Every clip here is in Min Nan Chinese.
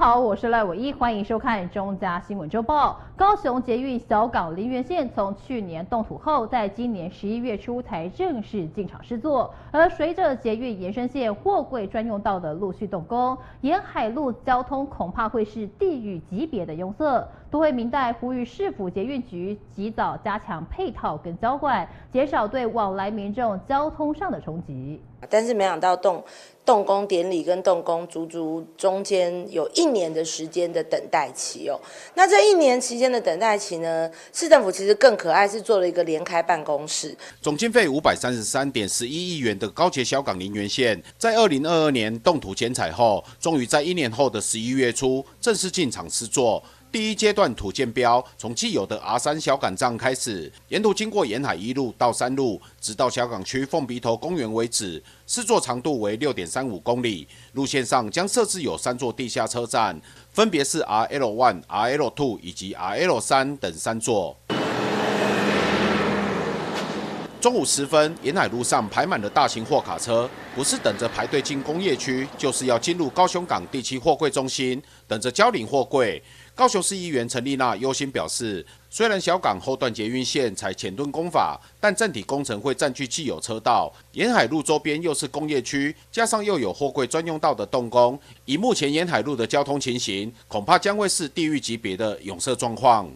好，我是赖偉一，歡迎收看中嘉新聞週報。高雄捷運小港林園線從去年動土後，在今年11月初才正式進場施作。而隨着捷運延伸線貨櫃專用道的陸續動工，沿海路交通恐怕會是地獄級別的擁塞。多位民代呼籲市府捷運局及早加強配套跟交管，減少對往來民眾交通上的衝擊。但是沒想到動工典禮跟動工足足中間有一年的時間的等待期哦。那這一年期間的等待期呢，市政府其實更可愛，是做了一個聯開辦公室。總經費533.11億元的高捷小港林園線，在2022年動土剪綵後，終於在一年後的11月初正式進場施作。第一階段土建標從既有的 R3小港站開始，沿途經過沿海一路到三路，直到小港區鳳鼻頭公園為止。施作長度為6.35公里，路線上將設置有三座地下車站，分別是 RL1、RL2 以及 RL3等三座。中午時分，沿海路上排滿了大型貨卡車，不是等着排隊進工業區，就是要進入高雄港第七貨櫃中心，等着交領貨櫃。高雄市議員陳麗娜憂心表示，雖然小港後段捷運線採淺蹲工法，但站體工程會佔據既有車道，沿海路周邊又是工業區，加上又有貨櫃專用道的動工，以目前沿海路的交通情形，恐怕將會是地獄級別的擁塞狀況。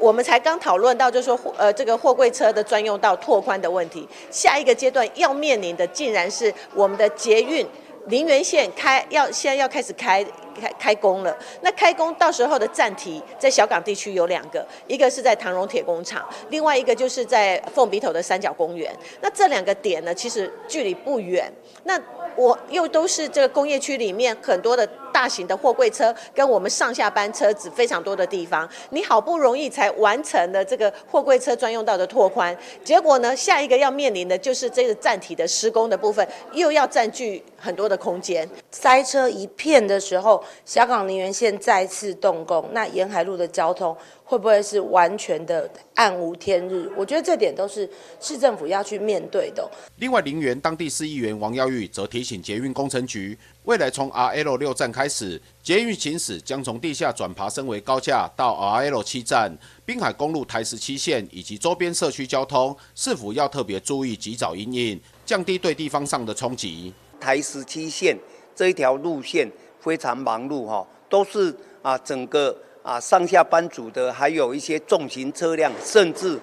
我們才剛討論到，就是說這個貨櫃車的專用道拓寬的問題，下一個階段要面臨的，竟然是我們的捷運林園線開要現在要開始開工了。那開工到時候的站體在小港地區有兩個，一個是在唐榮鐵工廠，另外一個就是在鳳鼻頭的三角公園。那這兩個點呢，其實距離不遠。那我又都是這個工業區裡面很多的大型的貨櫃車跟我們上下班車子非常多的地方，你好不容易才完成了這個貨櫃車專用道的拓寬，結果呢，下一個要面臨的就是這個站體的施工的部分，又要佔據很多的空間。塞車一片的時候，小港林園線再次動工，那沿海路的交通會不會是完全的暗無天日？我覺得這點都是市政府要去面對的。另外，林園當地市議員王耀玉則提醒捷運工程局，未來從 RL6站開始，捷運行駛將從地下轉爬升為高架到 RL7站，濱海公路台17線以及周邊社區交通，市府要特別注意及早因應，降低對地方上的衝擊。台十七線這一條路線非常忙碌哈，都是整個上下班族的，還有一些重型車輛，甚至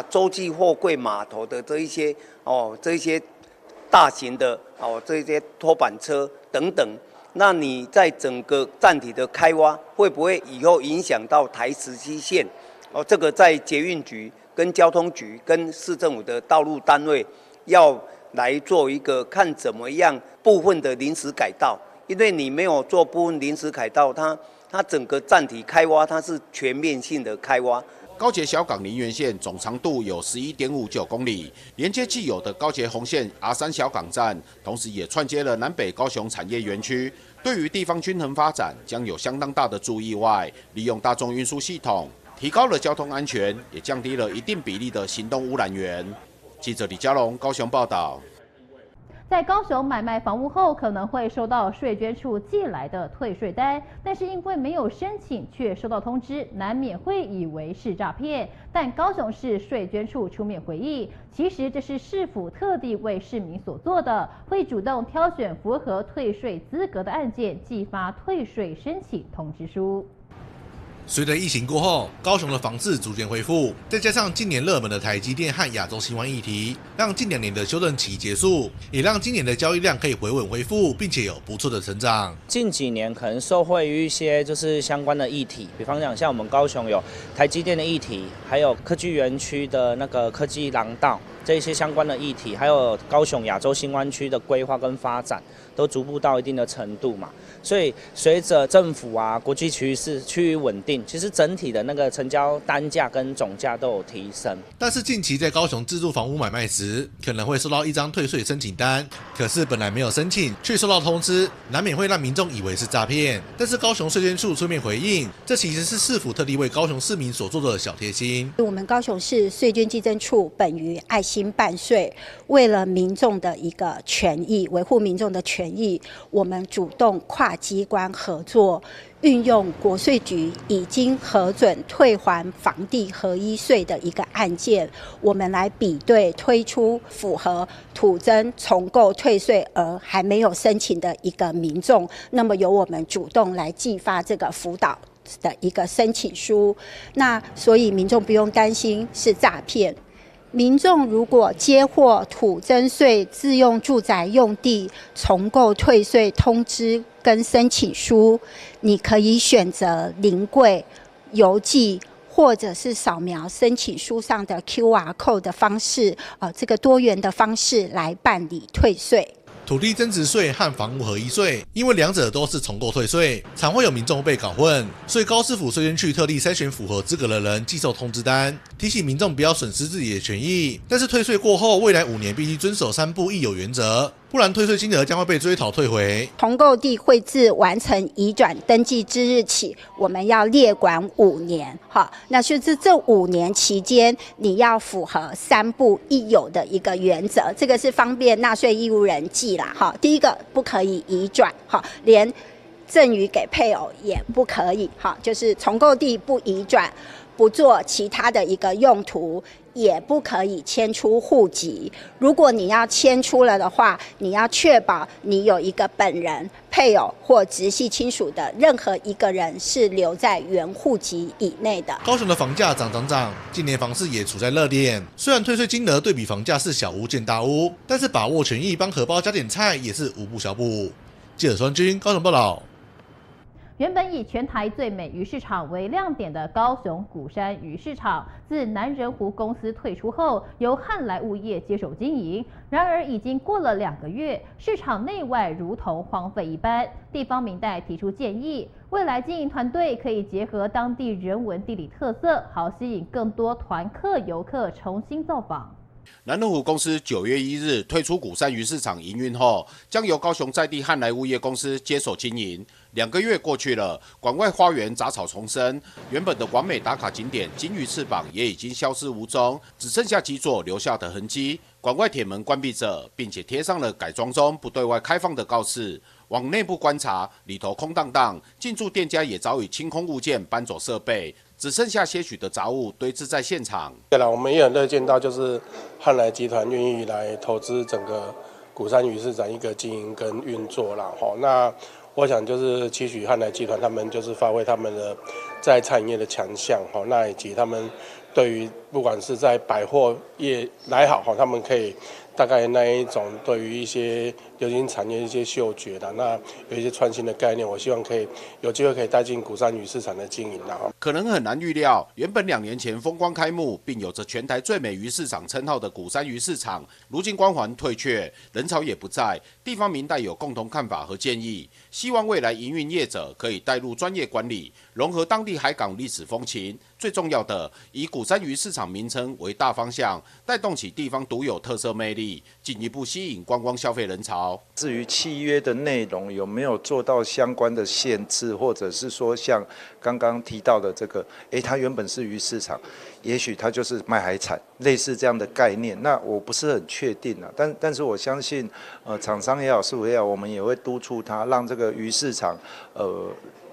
洲際貨櫃碼頭的這一些哦，這一些大型的哦，這些拖板車等等。那你在整個站體的開挖，會不會以後影響到台十七線？哦，這個在捷運局、跟交通局、跟市政府的道路單位要來做一個看怎麼樣部分的臨時改道，因為你沒有做部分臨時改道，它整個站體開挖，它是全面性的開挖。高捷小港林園線總長度有11.59公里，連接既有的高捷紅線 R3小港站，同時也串接了南北高雄產業園區，對於地方均衡發展將有相當大的助益外，利用大眾運輸系統，提高了交通安全，也降低了一定比例的行動污染源。記者李佳龍高雄報道。在高雄買賣房屋後，可能會收到稅捐處寄來的退稅單，但是因為沒有申請卻收到通知，難免會以為是詐騙。但高雄市稅捐處出面回應，其實這是市府特地為市民所做的，會主動挑選符合退稅資格的案件，寄發退稅申請通知書。隨着疫情過後，高雄的房市逐漸恢復，再加上近年熱門的台積電和亞洲新灣議題，讓近2年的修正期結束，也讓今年的交易量可以回穩恢復，並且有不錯的成長。近幾年可能受惠於一些就是相關的議題，比方講像我們高雄有台積電的議題，還有科技園區的那個科技廊道這一些相關的議題，還有高雄亞洲新灣區的規劃跟發展，都逐步到一定的程度嘛。所以隨着政府啊國際趨勢趨於穩定，其實整體的那個成交單價跟總價都有提升。但是近期在高雄自住房屋買賣時，可能會收到一張退稅申請單，可是本來沒有申請，卻收到通知，難免會讓民眾以為是詐騙。但是高雄稅捐處出面回應，這其實是市府特地為高雄市民所做的小貼心。我們高雄市稅捐稽徵處本於愛心辦稅，為了民眾的一個權益，維護民眾的權益，我們主動跨機關合作。运用国税局已经核准退还房地合一税的一个案件，我们来比对推出符合土增重购退税而还没有申请的一个民众，那么由我们主动来寄发这个辅导的一个申请书，那所以民众不用担心是诈骗。民众如果接获土增税自用住宅用地重购退税通知跟申请书，你可以选择临柜、邮寄，或者是扫描申请书上的 QR code 的方式，这个多元的方式来办理退税。土地增值税和房屋合一税，因为两者都是重购退税，常会有民众被搞混，所以高市府税捐区特地筛选符合资格的人寄送通知单，提醒民众不要损失自己的权益。但是退税过后，未来5年必须遵守三不一有原则，不然退税金额将会被追讨退回。重购地会自完成移转登记之日起，我们要列管五年，好，那就是这五年期间，你要符合三不一有的一个原则，这个是方便纳税义务人记啦，哈，第一个不可以移转，哈，连赠与给配偶也不可以，哈，就是重购地不移转，不做其他的一个用途，也不可以迁出户籍。如果你要迁出了的话，你要确保你有一个本人、配偶或直系亲属的任何一个人是留在原户籍以内的。高雄的房价涨涨涨，近年房市也处在热点。虽然退税金额对比房价是小巫见大巫，但是把握权益帮荷包加点菜也是无不小补。记者双军高雄报道。原本以全台最美鱼市场为亮点的高雄鼓山鱼市场，自南仁湖公司退出后，由汉来物业接手经营。然而，已经过了2个月，市场内外如同荒废一般。地方民代提出建议，未来经营团队可以结合当地人文地理特色，好吸引更多团客游客重新造访。南仁湖公司9月1日退出鼓山鱼市场营运后，将由高雄在地汉来物业公司接手经营。2个月过去了，馆外花园杂草丛生，原本的网美打卡景点金鱼翅膀也已经消失无踪，只剩下基座留下的痕迹。馆外铁门关闭着，并且贴上了改装中不对外开放的告示。往内部观察，里头空荡荡，进驻店家也早已清空物件，搬走设备，只剩下些许的杂物堆置在现场。对了，我们也很乐见到，就是汉来集团愿意来投资整个鼓山鱼市场一个经营跟运作了。吼，那我想就是期许汉来集团他们就是发挥他们的在餐饮业的强项，吼，那以及他们对于不管是在百货业来好，吼，他们可以大概那一种对于一些流行产业一些嗅觉的，那有一些创新的概念，我希望可以有机会可以带进鼓山鱼市场的经营的。可能很难预料，原本2年前风光开幕，并有着全台最美鱼市场称号的鼓山鱼市场，如今光环退却，人潮也不再。地方民代有共同看法和建议，希望未来营运业者可以带入专业管理，融合当地海港历史风情。最重要的，以鼓山鱼市场名称为大方向，带动起地方独有特色魅力，进一步吸引观光消费人潮。至于契约的内容有没有做到相关的限制，或者是说像刚刚提到的这个，它原本是鱼市场，也许它就是卖海产，类似这样的概念，那我不是很确定啊。但是我相信，厂商也好，市府也好，我们也会督促他，让这个鱼市场，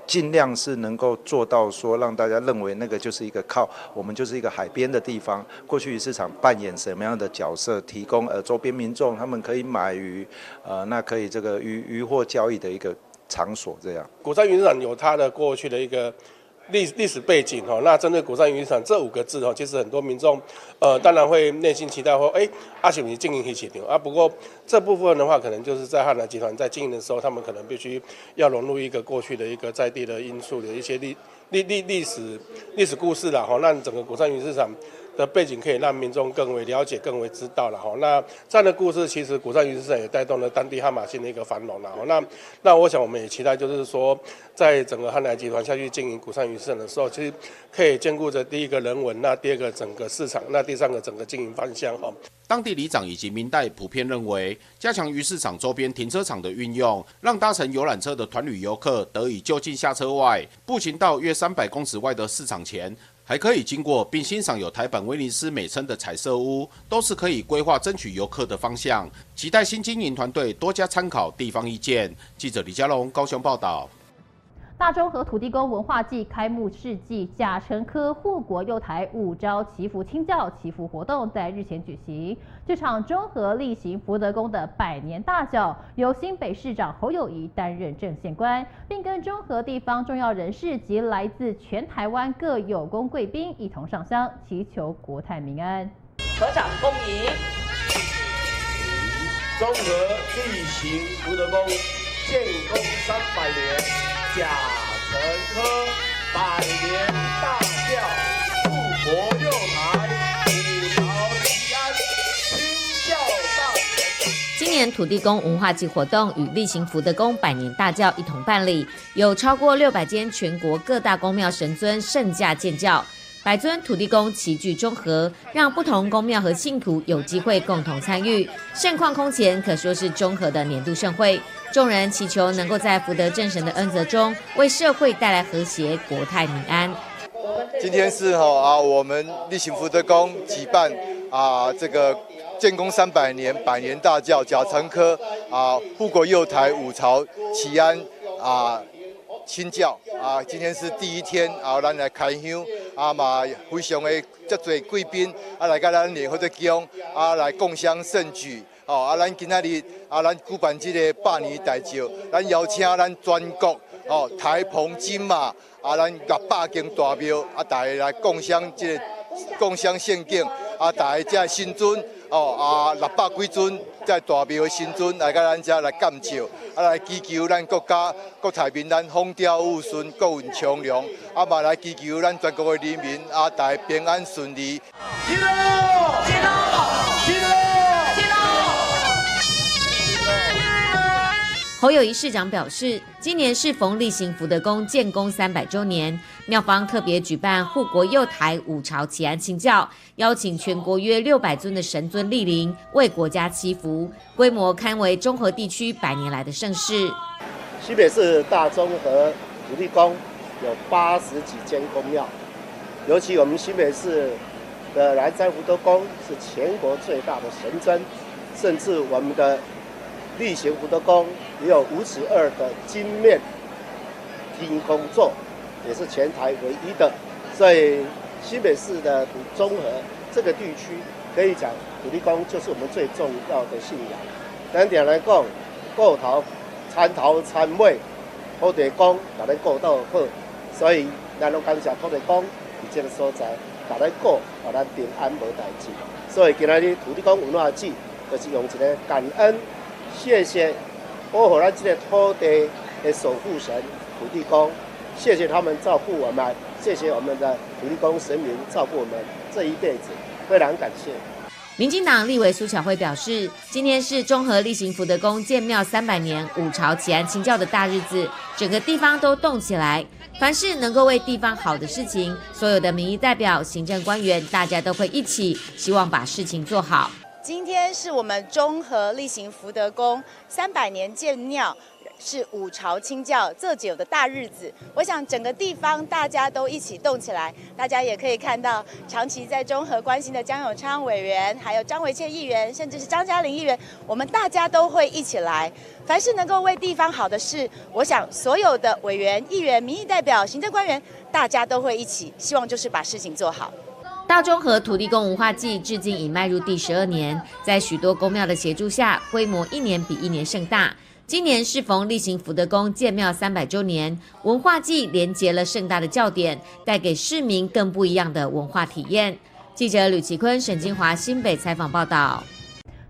尽量是能够做到说，让大家认为那个就是一个靠我们就是一个海边的地方。过去鱼市场扮演什么样的角色？提供周边民众他们可以买鱼，那可以这个鱼货交易的一个场所。这样，鼓山鱼市场有它的过去的一个历史背景哦。那针对鼓山鱼市场这五个字哦，其实很多民众当然会内心期待说，哎，啊是毋是经营鱼市场啊。不过这部分的话，可能就是在汉来集团在经营的时候，他们可能必须要融入一个过去的一个在地的因素的一些历史故事啦，吼，让整个鼓山鱼市场的背景可以让民众更为了解、更为知道了哈。那这样的故事，其实鼓山鱼市场也带动了当地哈马星的一个繁荣了。那我想我们也期待，就是说，在整个汉来集团下去经营鼓山鱼市场的时候，其实可以兼顾着第一个人文，那第二个整个市场，那第三个整个经营方向哈。当地里长以及民代普遍认为，加强鱼市场周边停车场的运用，让搭乘游览车的团旅游客得以就近下车外，步行到约300公尺外的市场前，还可以经过并欣赏有台版威尼斯美称的彩色屋，都是可以规划争取游客的方向。期待新经营团队多加参考地方意见。记者李佳龙高雄报道。大中和土地公文化祭开幕式暨甲辰科护国佑台五朝祈福清醮祈福活动在日前举行。这场中和力行福德宫的百年大醮，由新北市长侯友宜担任正献官，并跟中和地方重要人士及来自全台湾各有功贵宾一同上香，祈求国泰民安。合掌恭迎。中和力行福德宫建宫300年。甲辰科百年大醮护国佑台五朝祈安清醮大典。今年土地公文化祭活动与力行福德宫百年大醮一同办理，有超过600间全国各大宫庙神尊圣驾见轿。百尊土地公齐聚中和，让不同宫庙和信徒有机会共同参与，盛况空前，可说是中和的年度盛会。众人祈求能够在福德正神的恩泽中，为社会带来和谐、国泰民安。今天是我们力行福德宫举办这个建宫300年百年大醮甲辰科护国佑台五朝祈安清醮今天是第一天咱来开香嘛，非常的遮濟贵宾来佮咱力行福德宫来共襄盛举。咱今仔日咱举办这个百年大醮，咱邀请咱全国台澎金马咱600间大庙大家来共襄这个共襄盛景大家遮神尊600几尊遮大庙的神尊来佮咱遮来感召来祈求咱国家国泰民安、风调雨顺、国运昌隆嘛来祈求咱全国的人民大家平安顺利。进来！进来！进来！进来！侯友宜市长表示，今年适逢力行福德宫建宫300周年，庙方特别举办护国佑台五朝祈安清醮，邀请全国约600尊的神尊莅临，为国家祈福，规模堪为中和地区百年来的盛事。新北市大中和土地公有80几间宫庙，尤其我们新北市的南山福德宫是全国最大的神尊，甚至我们的力行福德宫也有5尺2的金面天公座，也是全台唯一的。所以新北市的土中和这个地区，可以讲土地公就是我们最重要的信仰。单点来讲，顾头田头田尾，土地公共咱顾到好，所以咱拢感谢土地公伫这个所在，共咱顾，予咱平安无代志。所以今仔日土地公文化祭，就是用一个感恩。谢谢保护咱这个土地的守护神土地公，谢谢他们照顾我们，谢谢我们的土地公神明照顾我们这一辈子，非常感谢。民进党立委苏巧慧表示，今天是中和力行福德宫建庙300年五朝祈安清醮的大日子，整个地方都动起来。凡是能够为地方好的事情，所有的民意代表、行政官员，大家都会一起，希望把事情做好。今天是我们中和力行福德宫300年建庙，是五朝清醮做醮的大日子。我想整个地方大家都一起动起来，大家也可以看到，长期在中和关心的江永昌委员，还有张维倩议员，甚至是张嘉玲议员，我们大家都会一起来。凡是能够为地方好的事，我想所有的委员、议员、民意代表、行政官员，大家都会一起，希望就是把事情做好。大中和土地公文化祭至今已迈入第12年，在许多宫庙的协助下，规模一年比一年盛大。今年适逢力行福德宫建庙300周年，文化祭连结了盛大的醮典，带给市民更不一样的文化体验。记者吕奇坤、沈金华新北采访报道。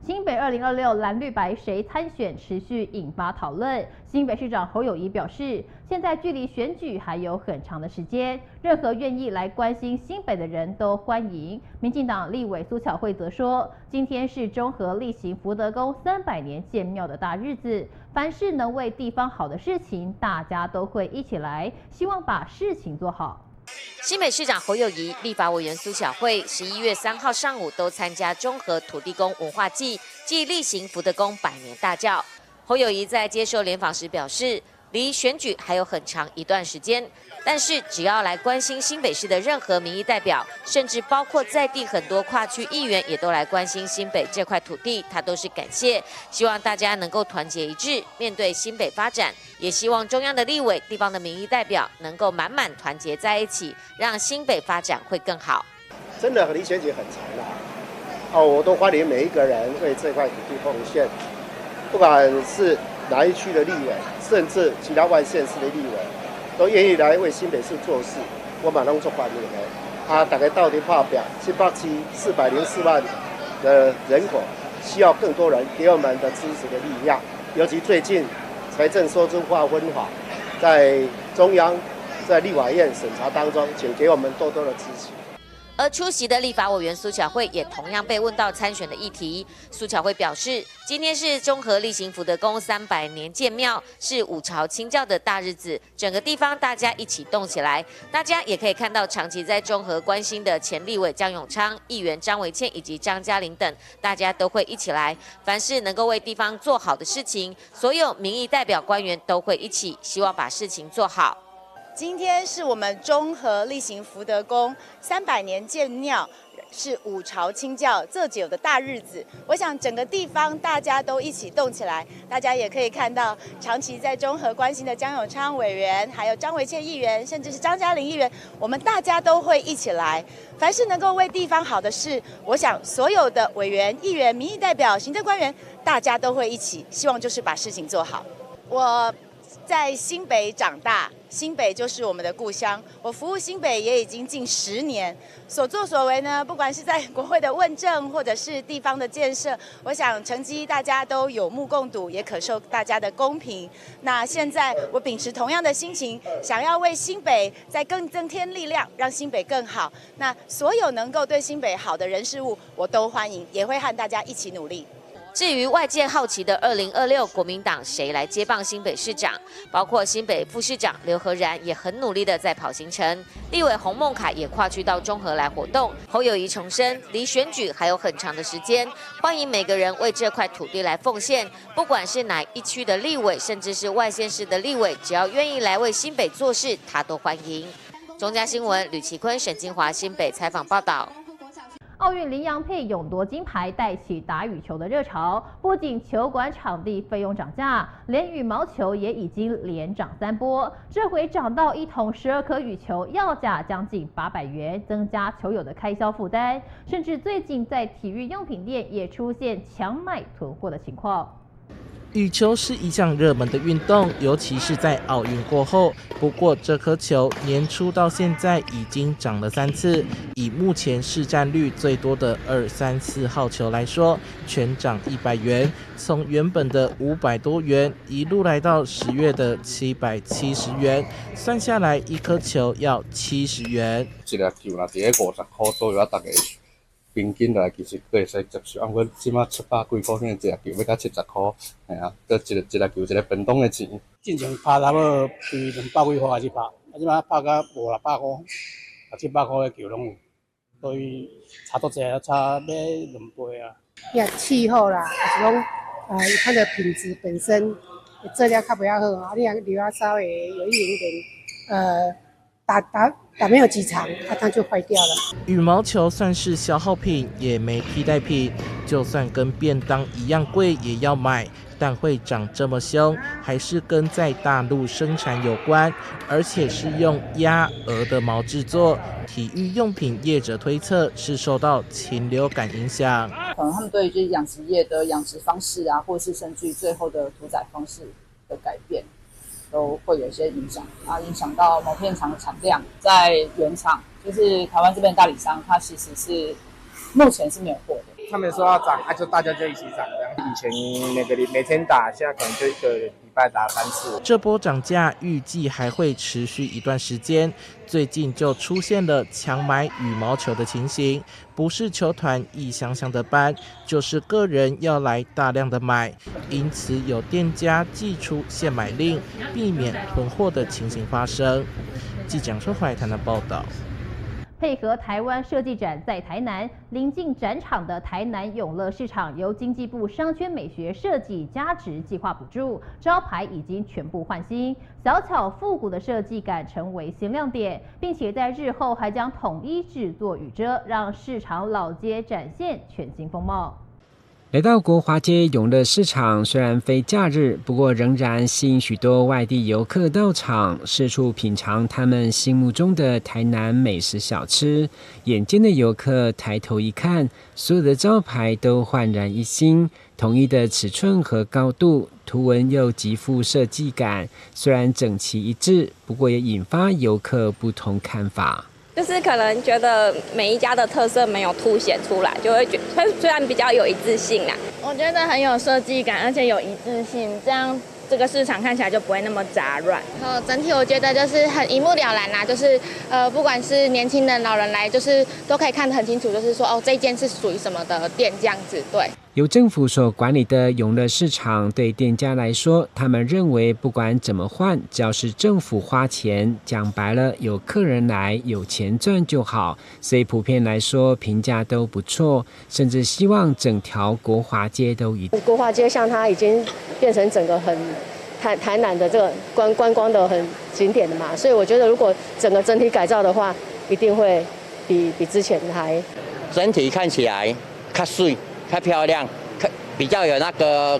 新北2026蓝绿白谁参选持续引发讨论。新北市长侯友宜表示，现在距离选举还有很长的时间，任何愿意来关心新北的人都欢迎。民进党立委苏巧慧则说，今天是中和力行福德宫300年建庙的大日子，凡是能为地方好的事情，大家都会一起来，希望把事情做好。新北市长侯友宜、立法委员苏巧慧，11月3号上午都参加中和土地公文化祭暨力行福德宫百年大醮。侯友宜在接受联访时表示，离选举还有很长一段时间，但是只要来关心新北市的任何民意代表，甚至包括在地很多跨区议员，也都来关心新北这块土地，他都是感谢，希望大家能够团结一致，面对新北发展，也希望中央的立委、地方的民意代表能够满满团结在一起，让新北发展会更好。真的离选举很长了，哦，我都欢迎每一个人为这块土地奉献，不管是哪一区的立委，甚至其他外县市的立委，都愿意来为新北市做事，我嘛拢足欢迎的。啊，大家斗阵拍拚，新北市404万的人口，需要更多人给我们的支持的力量。尤其最近财政收支划分法在中央在立法院审查当中，请给我们多多的支持。而出席的立法委员苏巧慧也同样被问到参选的议题。苏巧慧表示，今天是中和力行福德宫300年建庙，是五朝清醮的大日子，整个地方大家一起动起来。大家也可以看到，长期在中和关心的前立委江永昌、议员张维倩以及张嘉玲等，大家都会一起来。凡是能够为地方做好的事情，所有民意代表官员都会一起，希望把事情做好。今天是我们中和力行福德宫300年建庙，是五朝清醮祭祖的大日子。我想整个地方大家都一起动起来，大家也可以看到长期在中和关心的江永昌委员，还有张维倩议员，甚至是张嘉玲议员，我们大家都会一起来。凡是能够为地方好的事，我想所有的委员、议员、民意代表、行政官员，大家都会一起，希望就是把事情做好。我在新北长大，新北就是我们的故乡。我服务新北也已经近10年，所作所为呢，不管是在国会的问政，或者是地方的建设，我想成绩大家都有目共睹，也可受大家的公评。那现在我秉持同样的心情，想要为新北再更增添力量，让新北更好。那所有能够对新北好的人事物，我都欢迎，也会和大家一起努力。至于外界好奇的2026国民党谁来接棒新北市长，包括新北副市长刘和然也很努力的在跑行程，立委洪孟楷也跨区到中和来活动。侯友宜重申，离选举还有很长的时间，欢迎每个人为这块土地来奉献，不管是哪一区的立委，甚至是外县市的立委，只要愿意来为新北做事，他都欢迎。中嘉新闻吕奇坤、沈金华新北采访报道。奥运麟洋配勇夺金牌，带起打羽球的热潮。不仅球馆场地费用涨价，连羽毛球也已经连涨三波。这回涨到一桶12颗羽球要价将近800元，增加球友的开销负担。甚至最近在体育用品店也出现抢买囤货的情况。羽球是一项热门的运动，尤其是在奥运过后。不过，这颗球年初到现在已经涨了三次。以目前市占率最多的二三四号球来说，全涨100元，从原本的500多元一路来到10月的770元，算下来一颗球要70元。一粒球若伫咧50箍左右，啊，逐家平均来其实阁会使接受。啊，毋过这马七百几箍，可能一粒球欲到70箍，嘿啊，阁一个一粒球一个便当的钱。进前拍差不多对200几箍开始拍，啊，这马拍甲五六百箍，六七百箍的球拢有，所以差足济，差欲2倍啊。遐气候啦，抑是讲，它的品质本身质量较袂遐好，啊，你若留啊稍微有一点点，打打打没有几场，它就坏掉了。羽毛球算是消耗品，也没替代品，就算跟便当一样贵也要买，但会涨这么凶，还是跟在大陆生产有关，而且是用鸭鹅的毛制作。体育用品业者推测是受到禽流感影响。可能他们对于就是养殖业的养殖方式啊，或是甚至于最后的屠宰方式的改变，都会有一些影响啊，影响到毛片厂的产量。在原厂，就是台湾这边的代理商，它其实是目前是没有货的。他们说要涨，啊，就大家就一起涨这样。以前每个礼每天打，现在可能就一个礼拜打三次。这波涨价预计还会持续一段时间。最近就出现了抢买羽毛球的情形，不是球团一箱箱的搬，就是个人要来大量的买，因此有店家祭出限买令，避免囤货的情形发生。记者蒋春怀台南报道。佩配合台湾设计展在台南临近展场的台南永乐市场，由经济部商圈美学设计加值计划补助，招牌已经全部换新，小巧复古的设计感成为新亮点，并且在日后还将统一制作雨遮，让市场老街展现全新风貌。来到国华街永乐市场，虽然非假日，不过仍然吸引许多外地游客到场，四处品尝他们心目中的台南美食小吃。眼尖的游客抬头一看，所有的招牌都焕然一新，统一的尺寸和高度，图文又极富设计感。虽然整齐一致，不过也引发游客不同看法。就是可能觉得每一家的特色没有凸显出来，就会觉得虽然比较有一致性啦。我觉得很有设计感，而且有一致性，这样这个市场看起来就不会那么杂乱。然后整体我觉得就是很一目了然啦，就是不管是年轻人、老人来，就是都可以看得很清楚，就是说哦，这间是属于什么的店这样子，对。由政府所管理的永乐市场，对店家来说，他们认为不管怎么换，只要是政府花钱，讲白了，有客人来，有钱赚就好。所以普遍来说，评价都不错，甚至希望整条国华街都一。国华街像它已经变成整个很台南的这个观光的很景点的嘛，所以我觉得如果整个整体改造的话，一定会比之前还整体看起来较水。较漂亮，比较有那个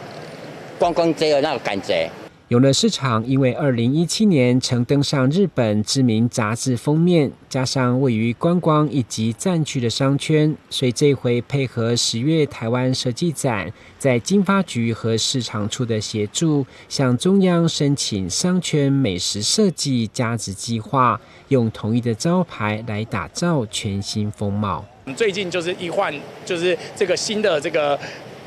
观光街的那个感觉。永乐市场因为2017年曾登上日本知名杂志封面，加上位于观光一级战区的商圈，所以这回配合10月台湾设计展，在经发局和市场处的协助，向中央申请商圈美食设计加值计划，用统一的招牌来打造全新风貌。最近就是一换，就是这个新的这个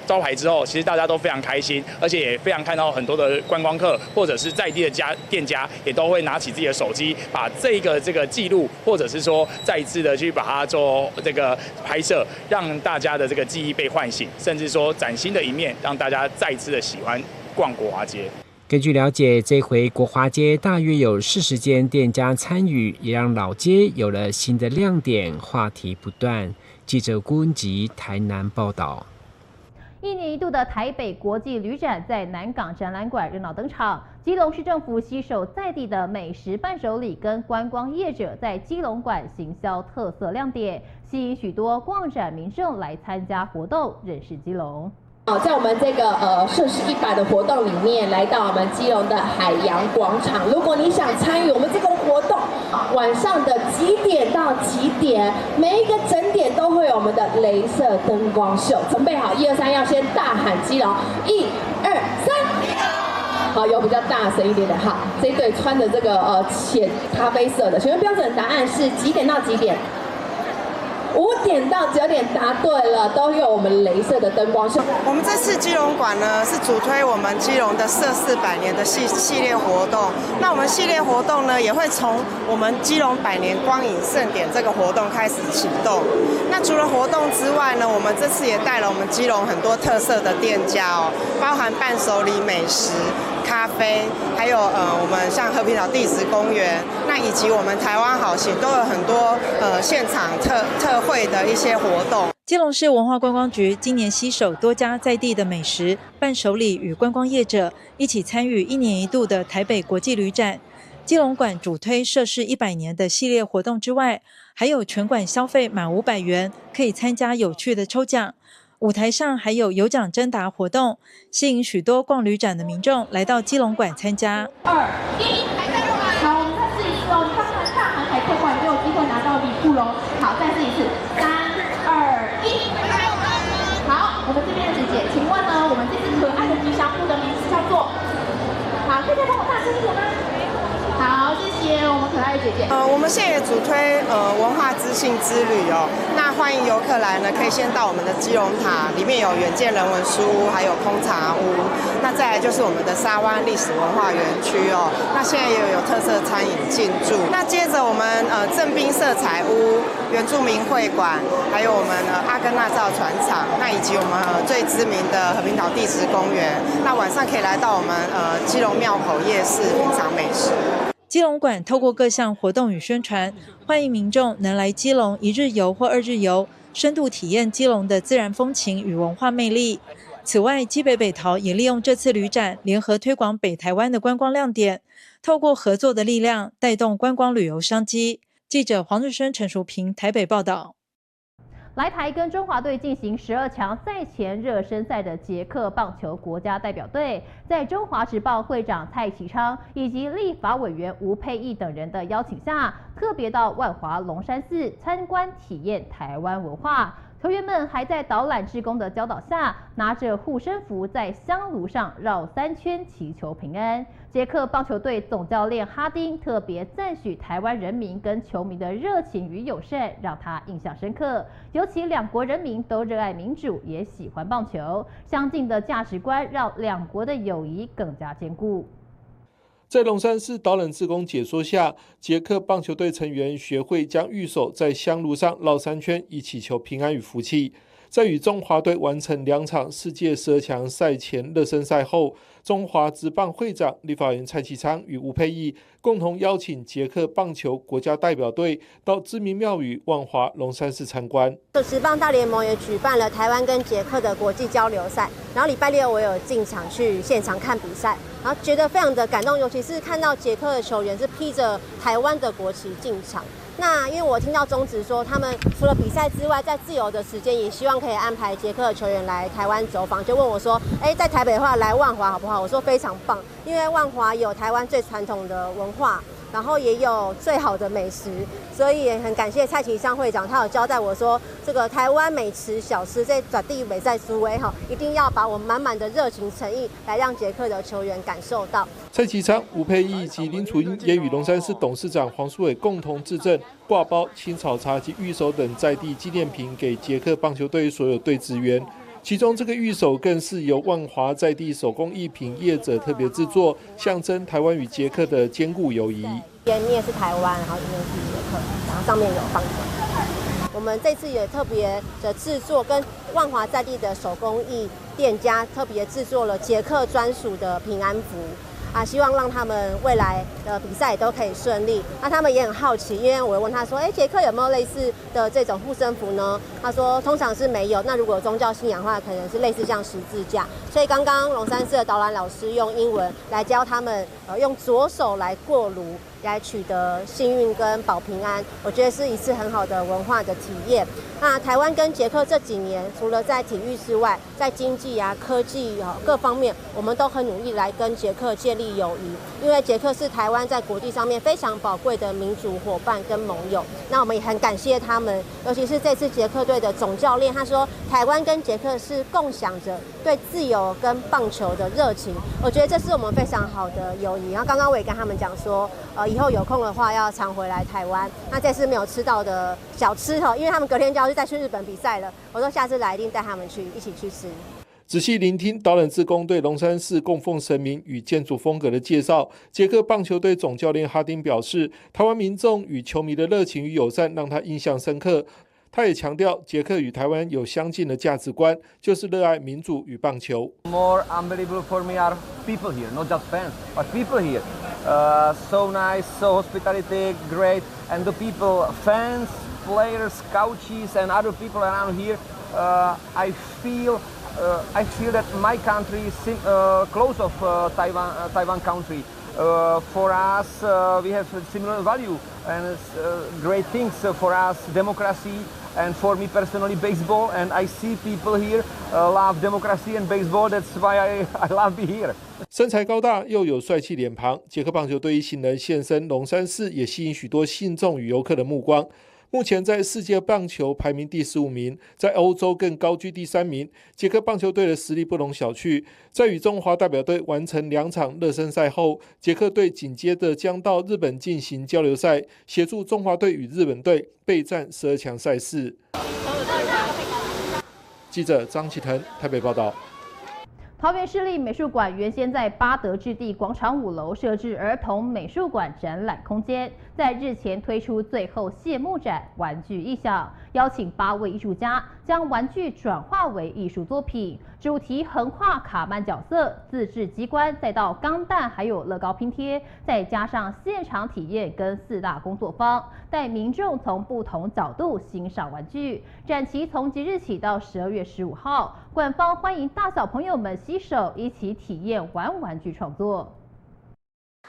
招牌之后，其实大家都非常开心，而且也非常看到很多的观光客或者是在地的店家，也都会拿起自己的手机，把这个记录，或者是说再一次的去把它做这个拍摄，让大家的这个记忆被唤醒，甚至说崭新的一面，让大家再一次的喜欢逛国华街。根据了解，这回国华街大约有40间店家参与，也让老街有了新的亮点，话题不断。记者郭文吉台南报道。一年一度的台北国际旅展在南港展览馆热闹登场。基隆市政府携手在地的美食伴手礼跟观光业者，在基隆馆行销特色亮点，吸引许多逛展民众来参加活动，认识基隆。在我们这个摄氏100的活动里面，来到我们基隆的海洋广场。如果你想参与我们这个活动，晚上的几点到几点，每一个整点都会有我们的雷射灯光秀。准备好，1、2、3，要先大喊基隆，1、2、3。好，有比较大声一点的。好，这一队穿的这个浅咖啡色的，请问标准答案是几点到几点？5点到9点，答对了，都有我们雷射的灯光秀。我们这次基隆馆呢，是主推我们基隆的社400年的系列活动。那我们系列活动呢，也会从我们基隆百年光影盛典这个活动开始启动。那除了活动之外呢，我们这次也带了我们基隆很多特色的店家哦，包含伴手礼、美食、咖啡，还有我们像和平岛地质公园，那以及我们台湾好行都有很多现场特惠的一些活动。基隆市文化观光局今年携手多家在地的美食伴手礼与观光业者一起参与一年一度的台北国际旅展。基隆馆主推摄氏100年的系列活动之外，还有全馆消费满500元可以参加有趣的抽奖。舞台上还有有奖征答活动，吸引许多逛旅展的民众来到基隆馆参加。2、1，好，我们再试一次哦！你刚才大喊海客馆就有机会拿到礼物喽。好，再试一次，3、2、1。好，我们这边的姐姐，请问呢，我们这只可爱的吉祥物的名字叫做？好，可以再帮我大声一点吗？好，谢谢我们可爱的姐姐。我们现在也主推文化资讯之旅哦。那欢迎游客来呢，可以先到我们的基隆塔，里面有远见人文书屋，还有空茶屋。那再来就是我们的沙湾历史文化园区哦。那现在也有特色餐饮进驻。那接着我们正滨色彩屋、原住民会馆，还有我们阿根纳造船厂，那以及我们最知名的和平岛地质公园。那晚上可以来到我们基隆庙口夜市品尝美食。基隆馆透过各项活动与宣传，欢迎民众能来基隆一日游或二日游，深度体验基隆的自然风情与文化魅力。此外，基北北桃也利用这次旅展，联合推广北台湾的观光亮点，透过合作的力量，带动观光旅游商机。记者黄日升、陈淑平台北报道。来台跟中华队进行12强赛前热身赛的捷克棒球国家代表队，在中华职棒会长蔡其昌以及立法委员吴沛忆等人的邀请下，特别到万华龙山寺参观体验台湾文化。球员们还在导览志工的教导下，拿着护身符在香炉上绕三圈，祈求平安。捷克棒球队总教练哈丁特别赞许台湾人民跟球迷的热情与友善，让他印象深刻。尤其两国人民都热爱民主，也喜欢棒球，相近的价值观让两国的友谊更加坚固。在龙山寺导览志工解说下，捷克棒球队成员学会将御守在香炉上绕三圈，以祈求平安与福气。在与中华队完成两场世界十二强赛前热身赛后，中华职棒会长立法委员蔡其昌与吴沛忆共同邀请捷克棒球国家代表队到知名庙宇万华龙山寺参观。职棒大联盟也举办了台湾跟捷克的国际交流赛，然后礼拜六我有进场去现场看比赛，然后觉得非常的感动，尤其是看到捷克的球员是披着台湾的国旗进场。那因为我听到中职说，他们除了比赛之外，在自由的时间也希望可以安排捷克的球员来台湾走访，就问我说：“哎，在台北的话来万华好不好？”我说非常棒，因为万华有台湾最传统的文化，然后也有最好的美食，所以也很感谢蔡其昌会长，他有交代我说，这个台湾美食小吃这绝对袂使输的哈，一定要把我们满满的热情诚意来让捷克的球员感受到。蔡其昌、吴沛忆及林楚茵也与龙山寺董事长黄书伟共同致赠挂包、青草茶及御守等在地纪念品给捷克棒球队所有队职员。其中这个御守更是由万华在地手工艺品业者特别制作，象征台湾与捷克的坚固友谊。一面是台湾，然后一面是捷克，然后上面有棒球。我们这次也特别的制作，跟万华在地的手工艺店家特别制作了捷克专属的平安符。啊，希望让他们未来的比赛都可以顺利。那他们也很好奇，因为我问他说：“哎，捷克有没有类似的这种护身符呢？”他说：“通常是没有。那如果宗教信仰的话，可能是类似像十字架。”所以刚刚龙山寺的导览老师用英文来教他们，用左手来过炉，来取得幸运跟保平安。我觉得是一次很好的文化的体验。那台湾跟捷克这几年，除了在体育之外，在经济啊、科技啊各方面，我们都很努力来跟捷克建立友谊。因为捷克是台湾在国际上面非常宝贵的民主伙伴跟盟友。那我们也很感谢他们，尤其是这次捷克队的总教练，他说台湾跟捷克是共享着对自由跟棒球的热情。我觉得这是我们非常好的友谊。然后刚刚我也跟他们讲说，以后有空的话要常回来台湾。那这次没有吃到的小吃哈，因为他们隔天就要再去日本比赛了。我说下次来一定带他们去一起去吃。仔细聆听导览志工对龙山寺供奉神明与建筑风格的介绍，捷克棒球队总教练哈丁表示，台湾民众与球迷的热情与友善让他印象深刻。他也强调，捷克与台湾有相近的价值观，就是热爱民主与棒球。 More unbelievable for me are people here, not just fans, but people here. So nice, so hospitality, great, and the people, fans, players, coaches, and other people around here. I feel that my country is close of Taiwan country. For us, we have similar value and great things for us, democracy, and for me personally, baseball. And I see people here love democracy and baseball. That's why I love be here. 身材高大又有帅气脸庞，捷克棒球队一行人现身龙山寺，也吸引许多信众与游客的目光。目前在世界棒球排名第15名，在欧洲更高居第三名。捷克棒球队的实力不容小觑。在与中华代表队完成两场热身赛后，捷克队紧接着将到日本进行交流赛，协助中华队与日本队备战十二强赛事。记者张启腾台北报道。桃园市立美术馆原先在八德置地广场5楼设置儿童美术馆展览空间，在日前推出最后谢幕展《玩具异想》，邀请八位艺术家将玩具转化为艺术作品，主题横跨卡漫角色、自制机关，再到钢弹，还有乐高拼贴，再加上现场体验跟四大工作坊，带民众从不同角度欣赏玩具。展期从即日起到12月15号，馆方欢迎大小朋友们携手一起体验玩玩具创作。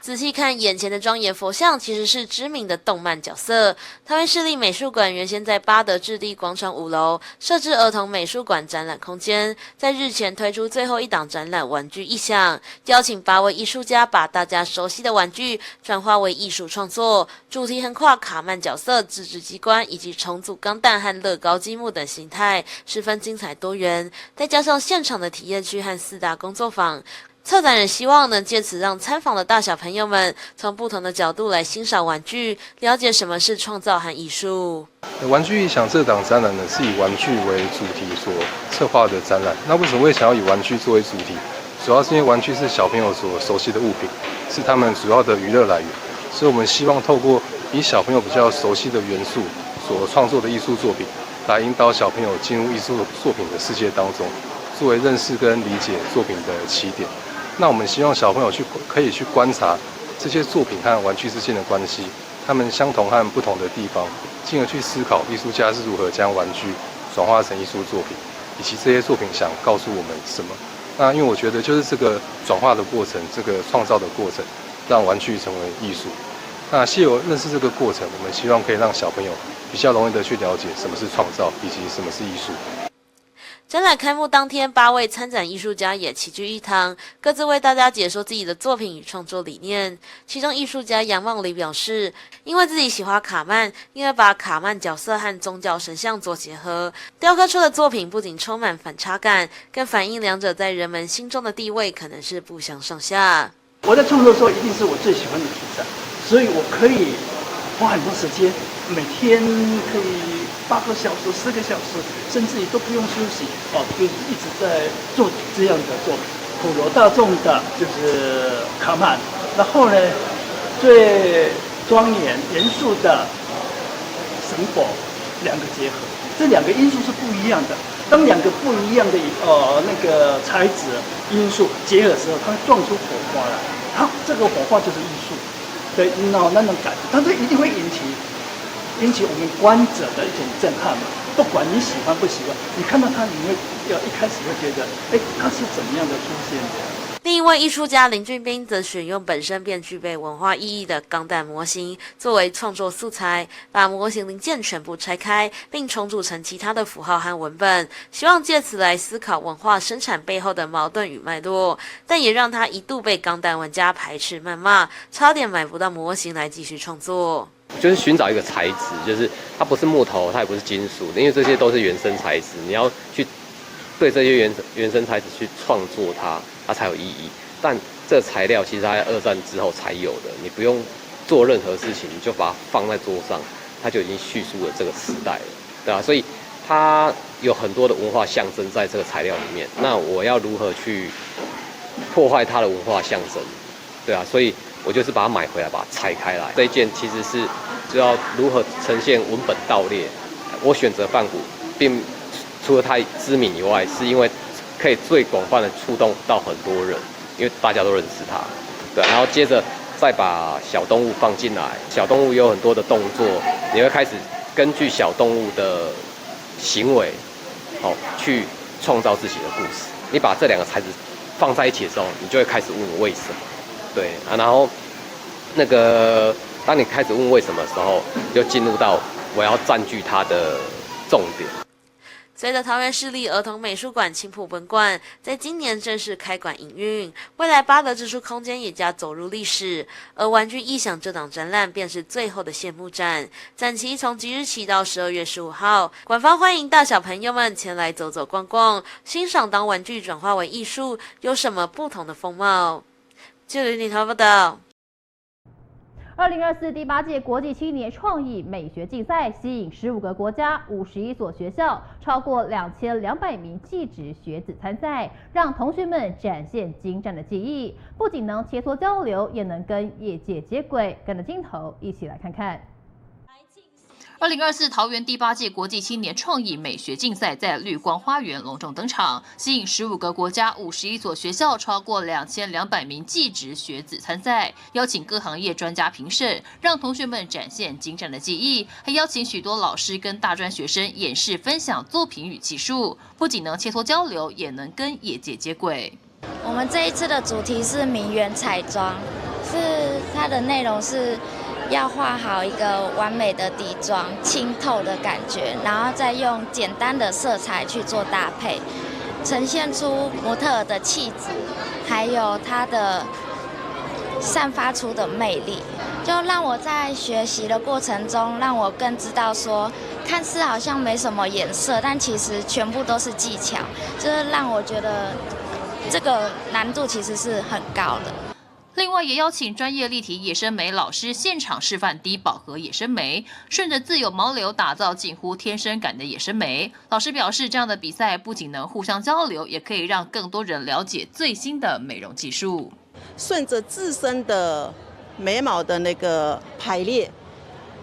仔细看眼前的庄严佛像，其实是知名的动漫角色。桃园市立美术馆原先在八德置地广场5楼设置儿童美术馆展览空间，在日前推出最后一档展览《玩具异想》，邀请八位艺术家把大家熟悉的玩具转化为艺术创作，主题横跨卡漫角色、自制机关以及重组钢弹和乐高积木等形态，十分精彩多元。再加上现场的体验区和四大工作坊。策展人希望能借此让参访的大小朋友们从不同的角度来欣赏玩具，了解什么是创造和艺术。玩具异想这档展览呢，是以玩具为主题所策划的展览。那为什么会想要以玩具作为主题？主要是因为玩具是小朋友所熟悉的物品，是他们主要的娱乐来源。所以我们希望透过以小朋友比较熟悉的元素所创作的艺术作品，来引导小朋友进入艺术作品的世界当中，作为认识跟理解作品的起点。那我们希望小朋友可以去观察这些作品和玩具之间的关系，他们相同和不同的地方，进而去思考艺术家是如何将玩具转化成艺术作品，以及这些作品想告诉我们什么。那因为我觉得就是这个转化的过程，这个创造的过程，让玩具成为艺术。那藉由认识这个过程，我们希望可以让小朋友比较容易的去了解什么是创造，以及什么是艺术。展览开幕当天，八位参展艺术家也齐聚一堂，各自为大家解说自己的作品与创作理念。其中，艺术家杨梦里表示，因为自己喜欢卡漫，因而把卡漫角色和宗教神像做结合，雕刻出的作品不仅充满反差感，更反映两者在人们心中的地位可能是不相上下。我在创作的时候，一定是我最喜欢的题材，所以我可以花很多时间，每天可以8个小时、10个小时，甚至于都不用休息，哦，就是一直在做这样的作品。普罗大众的就是卡漫，然后呢，最庄严严肃的神佛，两个结合，这两个因素是不一样的。当两个不一样的那个材质因素结合的时候，它会撞出火花来。它这个火花就是艺术，对，那种感觉，它这一定会引起我们观者的一种震撼嘛。不管你喜欢不喜欢，你看到它，你会要一开始会觉得，哎，它是怎么样的出现的？另一位艺术家林俊斌则选用本身便具备文化意义的钢弹模型作为创作素材，把模型零件全部拆开，并重组成其他的符号和文本，希望借此来思考文化生产背后的矛盾与脉络。但也让他一度被钢弹玩家排斥谩骂，差点买不到模型来继续创作。就是寻找一个材质，就是它不是木头，它也不是金属，因为这些都是原生材质，你要去对这些原生材质去创作它，它才有意义。但这材料其实它在二战之后才有的，你不用做任何事情，你就把它放在桌上，它就已经叙述了这个时代了，对吧？所以它有很多的文化象征在这个材料里面。那我要如何去破坏它的文化象征？对啊，所以我就是把它买回来，把它拆开来。这一件其实是就要如何呈现文本盗猎。我选择梵谷，并除了它知名以外，是因为可以最广泛的触动到很多人，因为大家都认识它。对，然后接着再把小动物放进来，小动物有很多的动作，你会开始根据小动物的行为，好去创造自己的故事。你把这两个材质放在一起的时候，你就会开始问为什么。对啊，然后那个当你开始问为什么的时候，就进入到我要占据它的重点。随着桃园市立儿童美术馆青埔分馆在今年正式开馆营运，未来八德这处空间也将走入历史。而玩具异想这档展览便是最后的谢幕展，展期从即日起到12月15号，馆方欢迎大小朋友们前来走走逛逛，欣赏当玩具转化为艺术有什么不同的风貌。记者李涛报道。2024第八届国际青年创意美学竞赛吸引15个国家、51所学校，超过2200名技职学子参赛，让同学们展现精湛的技艺，不仅能切磋交流，也能跟业界接轨。跟着镜头一起来看看。2024桃园第八届国际青年创意美学竞赛在绿光花园隆重登场，吸引15个国家、51所学校，超过2200名技职学子参赛，邀请各行业专家评审，让同学们展现精湛的技艺，还邀请许多老师跟大专学生演示分享作品与技术，不仅能切磋交流，也能跟业界接轨。我们这一次的主题是名媛彩妆，是它的内容是要画好一个完美的底妆，清透的感觉，然后再用简单的色彩去做搭配，呈现出模特儿的气质，还有她的散发出的魅力，就让我在学习的过程中，让我更知道说，看似好像没什么颜色，但其实全部都是技巧，就是让我觉得这个难度其实是很高的。另外，也邀请专业立体野生眉老师现场示范低饱和野生眉，顺着自有毛流打造近乎天生感的野生眉。老师表示，这样的比赛不仅能互相交流，也可以让更多人了解最新的美容技术。顺着自身的眉毛的那个排列，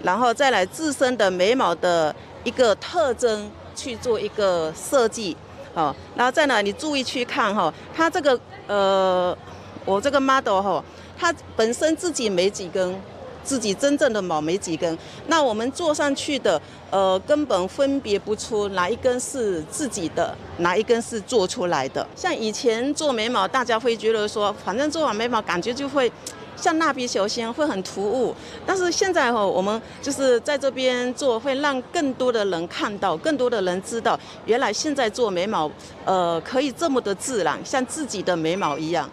然后再来自身的眉毛的一个特征去做一个设计，好，然后再来你注意去看哈，它这个我这个 model 哈，它本身自己没几根，自己真正的毛没几根，那我们做上去的，根本分别不出哪一根是自己的，哪一根是做出来的。像以前做眉毛，大家会觉得说，反正做完眉毛感觉就会像蜡笔小新，会很突兀。但是现在哈，我们就是在这边做，会让更多的人看到，更多的人知道，原来现在做眉毛，可以这么的自然，像自己的眉毛一样。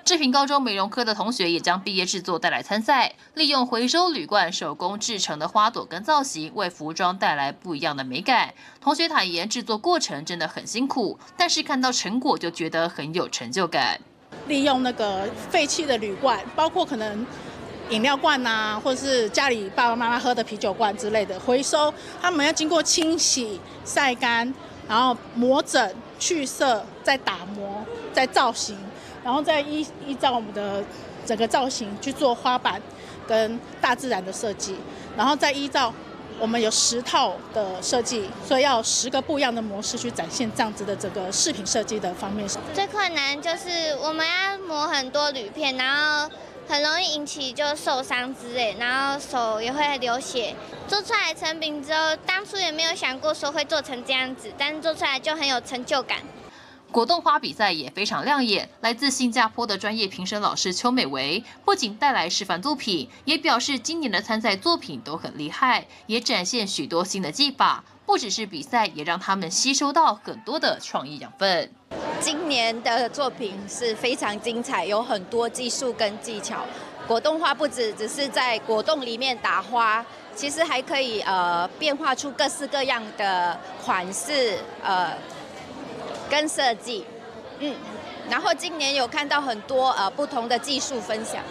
志平高中美容科的同学也将毕业制作带来参赛，利用回收铝罐手工制成的花朵跟造型，为服装带来不一样的美感。同学坦言，制作过程真的很辛苦，但是看到成果就觉得很有成就感。利用那个废弃的铝罐，包括可能饮料罐啊，或者是家里爸爸妈妈喝的啤酒罐之类的，回收，他们要经过清洗、晒干，然后磨整、去色，再打磨、再造型。然后再依照我们的整个造型去做花瓣跟大自然的设计，然后再依照我们有10套的设计，所以要10个不一样的模式去展现这样子的整个饰品设计的方面。最困难就是我们要磨很多铝片，然后很容易引起就受伤之类，然后手也会流血。做出来成品之后，当初也没有想过说会做成这样子，但是做出来就很有成就感。果冻花比赛也非常亮眼，来自新加坡的专业评审老师邱美维不仅带来示范作品，也表示今年的参赛作品都很厉害，也展现许多新的技法。不只是比赛，也让他们吸收到很多的创意养分。今年的作品是非常精彩，有很多技术跟技巧。果冻花不只是在果冻里面打花，其实还可以变化出各式各样的款式跟设计，然后今年有看到很多不同的技术分享。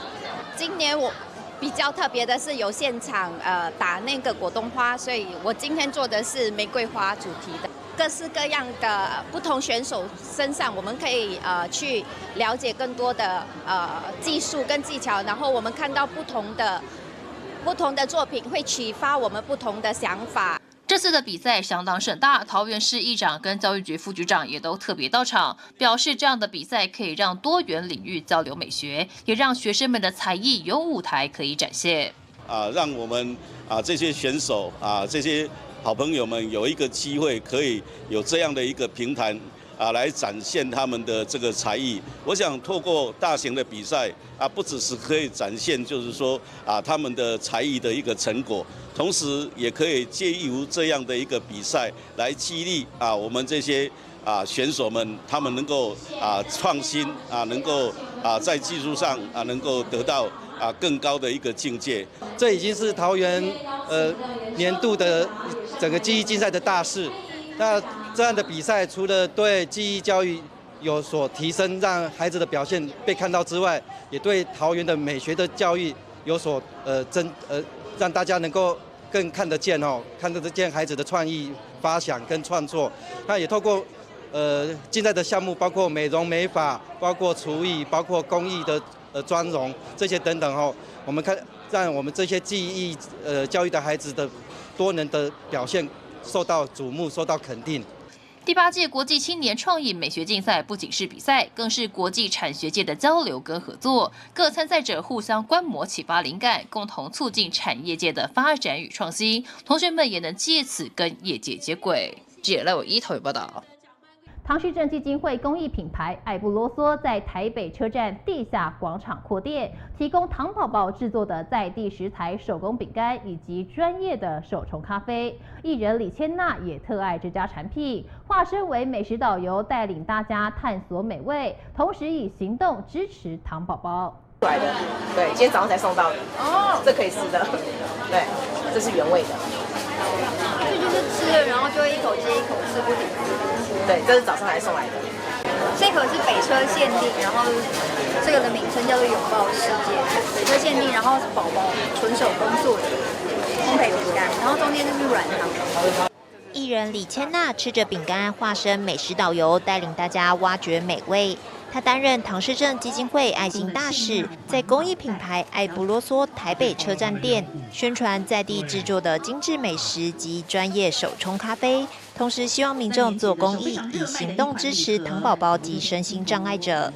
今年我比较特别的是有现场打那个果冻花，所以我今天做的是玫瑰花主题的，各式各样的不同选手身上，我们可以去了解更多的技术跟技巧，然后我们看到不同的作品，会启发我们不同的想法。这次的比赛相当盛大，桃园市议长跟教育局副局长也都特别到场，表示这样的比赛可以让多元领域交流美学，也让学生们的才艺有舞台可以展现。啊，让我们啊这些选手啊这些好朋友们有一个机会，可以有这样的一个平台啊，来展现他们的这个才艺。我想透过大型的比赛啊，不只是可以展现，就是说啊他们的才艺的一个成果。同时，也可以借由这样的一个比赛来激励啊我们这些啊选手们，他们能够啊创新啊，能够啊在技术上啊能够得到啊更高的一个境界。这已经是桃园年度的整个技艺竞赛的大事。那这样的比赛，除了对技艺教育有所提升，让孩子的表现被看到之外，也对桃园的美学的教育有所增让大家能够更看得见哦，看得见孩子的创意发想跟创作。那也透过竞赛的项目，包括美容美发，包括厨艺，包括工艺的妆容这些等等哦，我们看让我们这些技艺教育的孩子的多能的表现受到瞩目，受到肯定。第八届国际青年创意美学竞赛不仅是比赛，更是国际产学界的交流跟合作。各参赛者互相观摩，启发灵感，共同促进产业界的发展与创新。同学们也能借此跟业界接轨。记者赖伟一头报道。唐氏症基金会公益品牌“爱不啰嗦”在台北车站地下广场扩店，提供糖宝宝制作的在地食材手工饼干以及专业的手冲咖啡。艺人李千娜也特爱这家产品，化身为美食导游，带领大家探索美味，同时以行动支持糖宝宝。来的，对，今天早上才送到的。哦，这可以吃的，对，这是原味的。这就是吃了，然后就会一口接一口吃不停。对，这是早上才送来的。这个是北车限定，然后这个的名称叫做拥抱世界。北车限定，然后是宝宝纯手工做的烘焙饼干，然后中间就是软糖。艺人李千娜吃着饼干，化身美食导游，带领大家挖掘美味。她担任唐氏症基金会爱心大使，在公益品牌爱不啰嗦台北车站店宣传在地制作的精致美食及专业手冲咖啡，同时希望民众做公益，以行动支持糖宝宝及身心障碍者。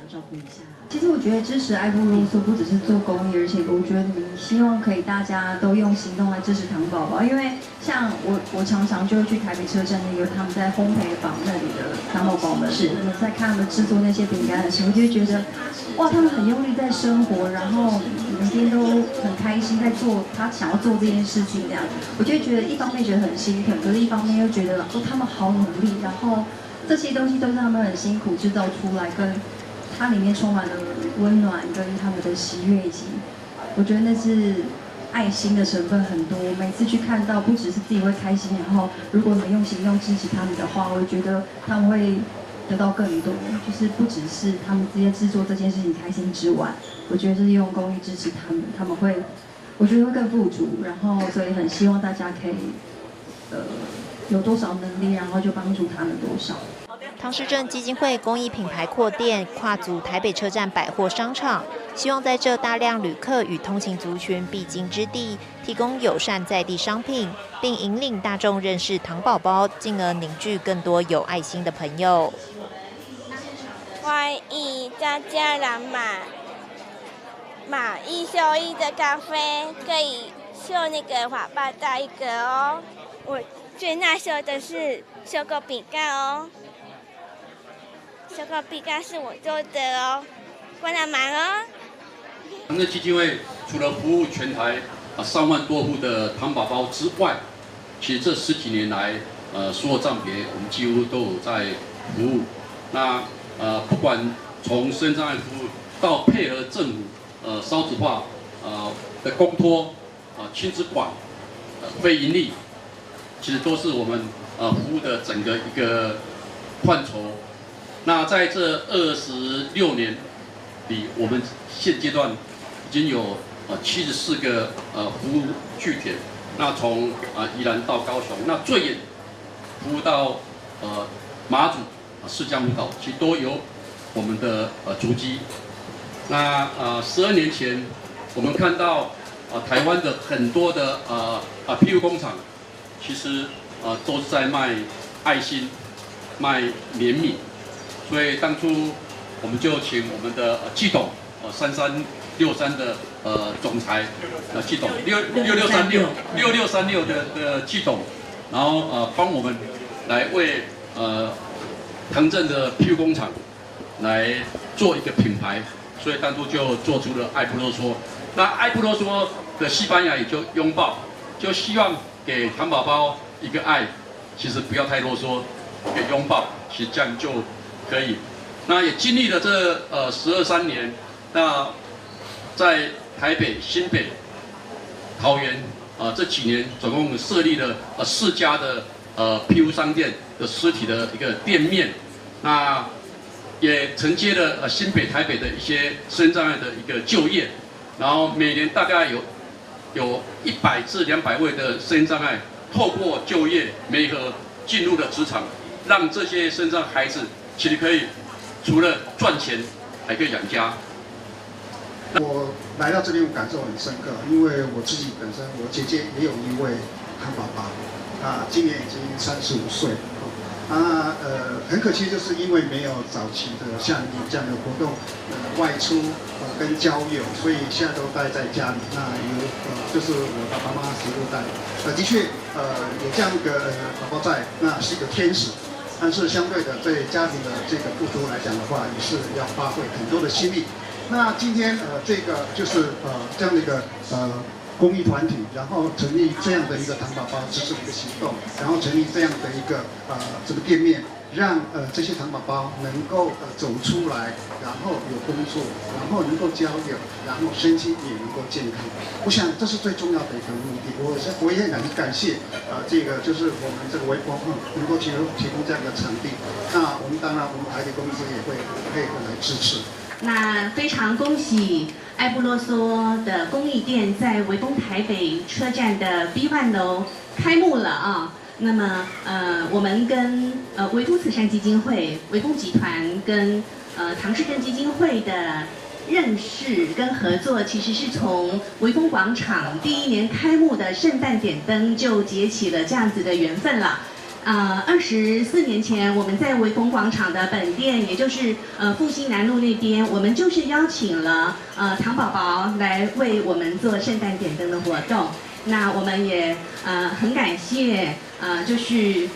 其实我觉得支持爱不啰嗦不只是做公益，而且我觉得你希望可以大家都用行动来支持糖宝宝，因为像我常常就会去台北车站那个他们在烘焙坊那里的糖宝宝们，是我们在看他们制作那些饼干的时候，就会觉得哇，他们很用力在生活，然后每天都很开心在做他想要做这件事情，这样我就觉得一方面觉得很心疼，可是一方面又觉得哦，他们好努力，然后这些东西都是他们很辛苦制造出来跟。它里面充满了温暖跟他们的喜悦，以及我觉得那是爱心的成分很多。每次去看到，不只是自己会开心，然后如果能用行动支持他们的话，我觉得他们会得到更多。就是不只是他们直接制作这件事情开心之外，我觉得是用公益支持他们，他们会，我觉得会更富足。然后，所以很希望大家可以，有多少能力，然后就帮助他们多少。唐氏症基金会公益品牌扩店，跨足台北车站百货商场，希望在这大量旅客与通勤族群必经之地，提供友善在地商品，并引领大众认识糖宝宝，进而凝聚更多有爱心的朋友。欢迎大家来买买一送一的咖啡，可以送那个法爸带一个哦。我最拿手的是手工饼干哦。这个饼干是我做的哦，过来买哦。唐氏基金会除了服务全台3万多户的糖宝宝之外，其实这十几年来，所有障别我们几乎都有在服务。那不管从身障碍服务到配合政府少子化的公托亲子馆非营利，其实都是我们服务的整个一个范畴。那在这26年里，我们现阶段已经有74个服务据点。那从宜兰到高雄，那最远服务到马祖、泗江岛，其实都有我们的足迹。那12年前，我们看到台湾的很多的庇护工厂，其实都是在卖爱心、卖怜悯。所以当初我们就请我们的季董，3363的总裁，季董六六六三六六六三六的季董，然后帮我们来为唐镇的庇护工厂来做一个品牌，所以当初就做出了爱不啰嗦。那爱不啰嗦的西班牙语就拥抱，就希望给糖宝宝一个爱，其实不要太啰嗦，一个拥抱，其实这样就可以。那也经历了这十二三年，那在台北、新北、桃园啊这几年，总共设立了四家的庇护商店的实体的一个店面，那也承接了新北、台北的一些身障碍的一个就业。然后每年大概有100至200位的身障碍，透过就业媒合进入了职场，让这些身障孩子其实可以除了赚钱，还可以养家。我来到这边，我感受很深刻，因为我自己本身，我姐姐也有一位糖宝宝，啊，今年已经35岁。啊，很可惜，就是因为没有早期的像你这样的活动，外出跟交友，所以现在都待在家里。那由就是我爸爸妈妈协助带。的确，有这样一个宝宝在，那是一个天使。但是相对的，对家庭的这个付出来讲的话，也是要花费很多的心力。那今天这个就是这样的一个公益团体，然后成立这样的一个糖宝宝支持一个行动，然后成立这样的一个这个店面，让这些糖宝宝能够走出来，然后有工作，然后能够交友，然后身心也能够健康。我想这是最重要的一个目的。我也很感谢这个就是我们这个微光能够提供这样的场地。那我们当然我们台铁公司也会配合来支持。那非常恭喜爱不啰嗦的公益店在微风台北车站的 B1 楼开幕了啊！那么我们跟微风慈善基金会、微风集团跟唐氏症基金会的认识跟合作，其实是从微风广场第一年开幕的圣诞点灯就结起了这样子的缘分了。24年前，我们在微风广场的本店，也就是复兴南路那边，我们就是邀请了糖宝宝来为我们做圣诞点灯的活动。那我们也很感谢就是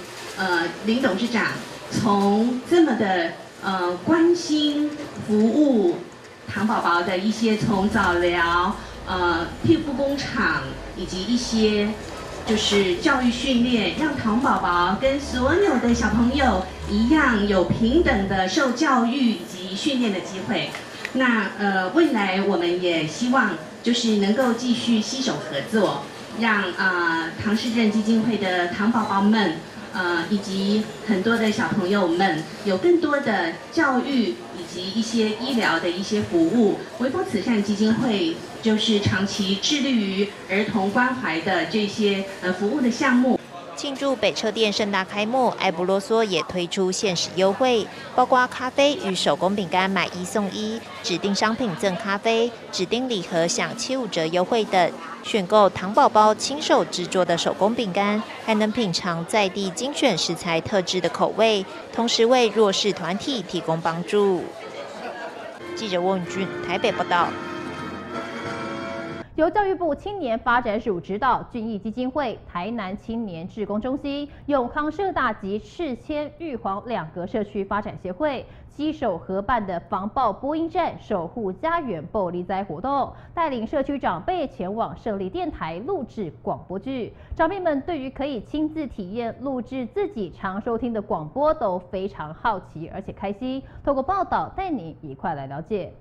林董事长从这么的关心服务糖宝宝的一些从早疗、庇护工厂以及一些就是教育训练，让糖宝宝跟所有的小朋友一样有平等的受教育以及训练的机会。那未来我们也希望就是能够继续携手合作，让唐氏症基金会的糖宝宝们，以及很多的小朋友们有更多的教育以及一些医疗的一些服务。微风慈善基金会就是长期致力于儿童关怀的这些服务的项目。庆祝北车店盛大开幕，爱不啰嗦也推出限时优惠，包括咖啡与手工饼干买一送一，指定商品赠咖啡，指定礼盒享75折优惠等。选购糖宝宝亲手制作的手工饼干，还能品尝在地精选食材特制的口味，同时为弱势团体提供帮助。记者翁俊台北报道。由教育部青年发展署指导，俊逸基金会、台南青年志工中心、永康社大及赤阡、玉皇两个社区发展协会携手合办的防暴播音站守护家园报你知活动，带领社区长辈前往胜利电台录制广播剧。长辈们对于可以亲自体验录制自己常收听的广播都非常好奇，而且开心。透过报道带你一块来了解。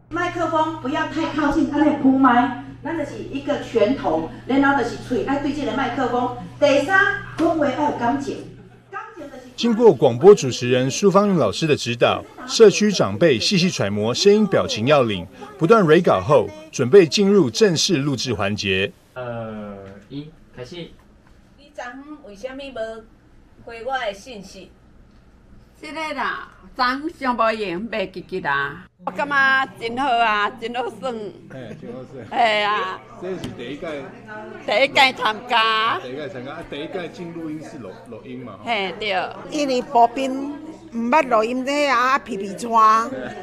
麦克风不要太靠近，按呢扑麦，咱就是一个拳头，然后就是喙爱对这个麦克风。第三，讲话爱有感情。经过广播主持人苏芳云老师的指导，社区长辈细细揣摩声音表情要领，不断 re 稿后，准备进入正式录制环节。二一，开始。你昨昏为啥物无回我的信息？这个啦，昨昏上无闲，袂记记啦。我感觉真好啊，真好耍。嘿，真好耍。嘿啊。这是第一届。第一届参加。第一届参加，啊，第一届进录音室录录音嘛。嘿，对。因为步兵毋捌录音这啊，皮皮喘，